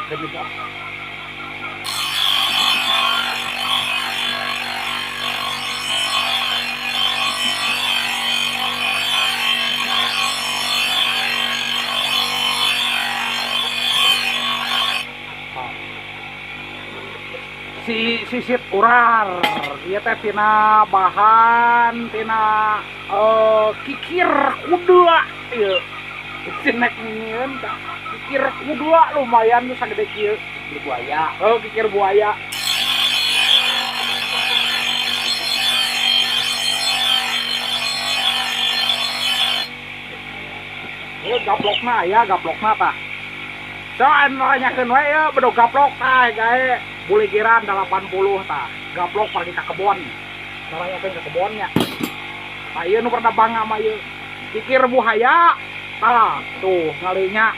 Bedakeun itu. Si sisit urar ieu teh tina bahan tina kikir kuda ieu. Si nek nyieun kikir kuda lumayan tuh sagede kieu. Kikir buaya. Oh, kikir buaya. Oh, gaplokna aya, gaplokna tah. So, anu nanyakeun we ieu bedog gaplok tah gae buligiran 80 tah. Gaplok pergi ka kebon. Nanyakeun ka kebonnya. Tah ieu nu pernah bangga mah ieu. Kikir buaya. Tah, tuh ngalinya.